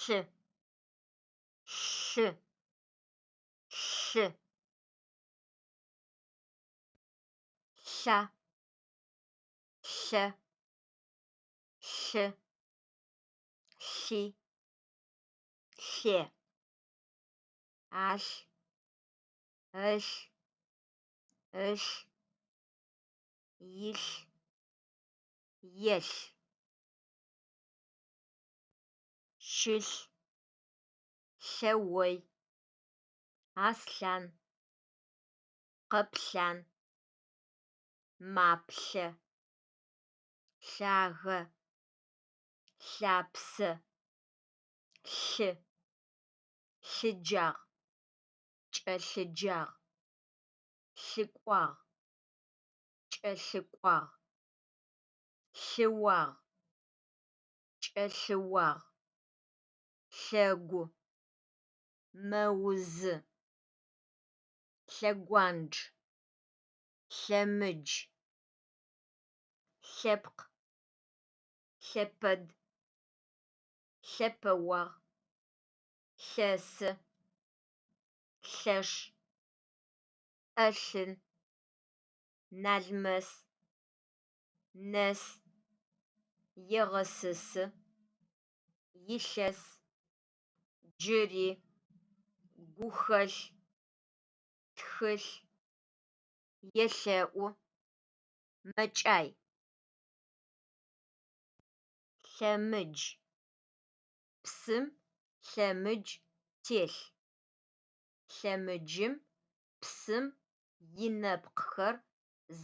Лъы, лъы, лъы. Лъа, лъэ, лъы, лъи, лъе. Алъ, ылъ, ылъ, илъ, елъ. Щылъ, лъэой, аслъан, къэплъан, маплъэ, лъагэ, лъапсэ, лъы, лъыджагъ, кӏэлъыджагъ, лъыкӏуагъ, кӏэлъыкӏуагъ, лъыуагъ, кӏэлъыуагъ, лъэгу, мэузы, лъэгуандж, лъэмыдж, лъэпкъ, лъэпэд, лъэпэуагъ, лъэсы, лъэш, ӏэлъын, налмэс, нэс, егъэсысы, илъэс, джыри, гухэлъ, тхылъ, елъэӏу, мэкӏай. Лъэмыдж. Псым лъэмыдж телъ. Лъэмыджым псым инэпкъхэр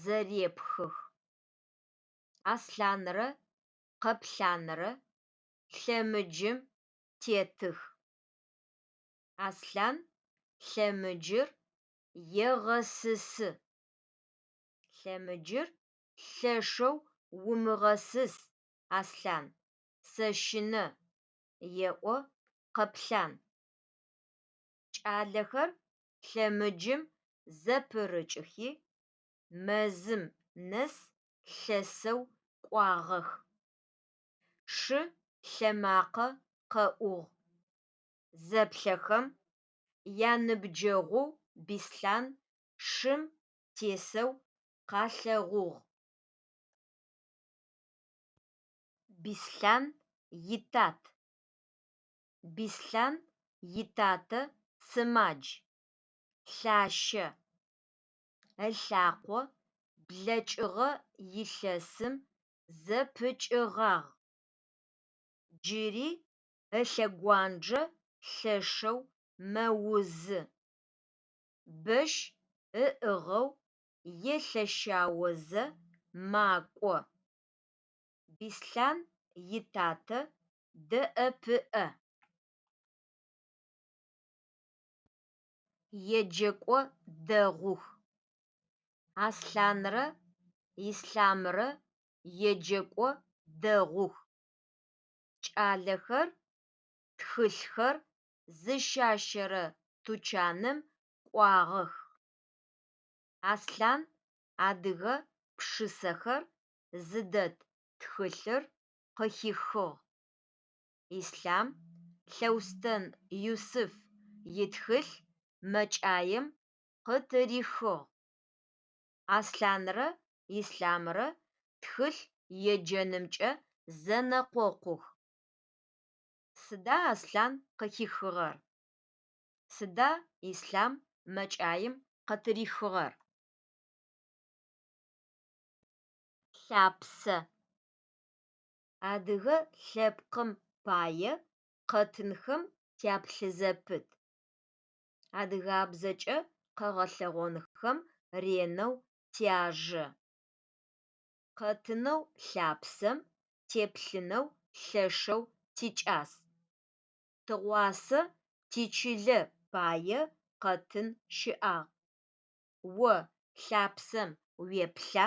зэрепхых. Аслъанрэ Къэплъанрэ лъэмыджым тетых. Аслъан лъэмыджыр егъэсысы. Лъэмыджыр лъэшэу умыгъэсыс, Аслъан, сэщынэ, еӏо Къэплъан. Кӏалэхэр лъэмыджым зэпырыкӏыхи мэзым нэс лъэсэу кӏуагъэх. Шы лъэмакъэ къэӏугъ. Зэплъэхэм яныбджэгъоу Бислъан шым тесэу къалъэгъугъ. Бислъан итат. Бислъан итатэ сымадж, лъащэ, ылъакъо блэкӏыгъэ илъэсым зэпыкӏыгъагъ, джыри ылъэгуанджэ лъэшэу мэузы, бэщ ыӏыгъэу елъэщаозэ макӏо. Бислъан итатэ дэӏэпыӏэ. Еджэкӏо дэгъух. Аслъанрэ Ислъамрэ еджэкӏо дэгъух. Кӏалэхэр тхылъхэр зыщащэрэ тучаным кӏуагъэх. Аслъан адыгэ пшысэхэр зыдэт тхылъыр къыхихыгъ. Ислъам Лъэустэн Юсыф итхылъ мэкӏаем къытырихыгъ. Аслъанрэ Ислъамрэ тхылъ еджэнымкӏэ зэнэкъокъух. Сыда Аслъан къыхихыгъэр? Сыда Ислъам мэкӏаем къытырихыгъэр? Лъапсэ. Адыгэ лъэпкъым пае къэтынхэм тяплъызэпыт. Адыгабзэкӏэ къэгъэлъэгъонхэм ренэу тяжэ. Къэтынэу «Лъапсэм» теплъынэу лъэшэу тикӏас. Тыгъуасэ тичылэ пае къэтын щыӏагъ. О «Лъапсэм» уеплъа?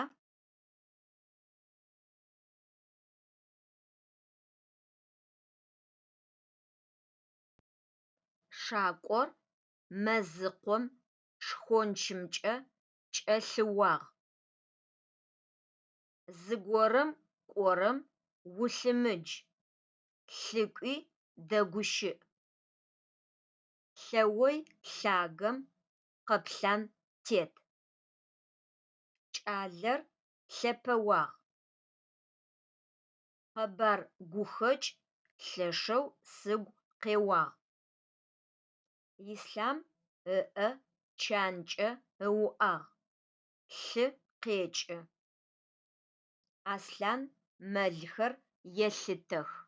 Шакӏор мэзыкъом шхончымкӏэ кӏэлъыуагъ. Зыгорэм кӏорэм улъымыдж, лъыкӏуи Дэгущыӏ. Лъэой лъагэм къэплъан тет. Кӏалэр лъэпэуагъ. Къэбар гухэкӏ, лъэшэу сыгу къеуагъ. Ислъам ыӏэ чанкӏэ ыуӏагъ, лъы къекӏы. Аслъан мэлхэр елъытэх.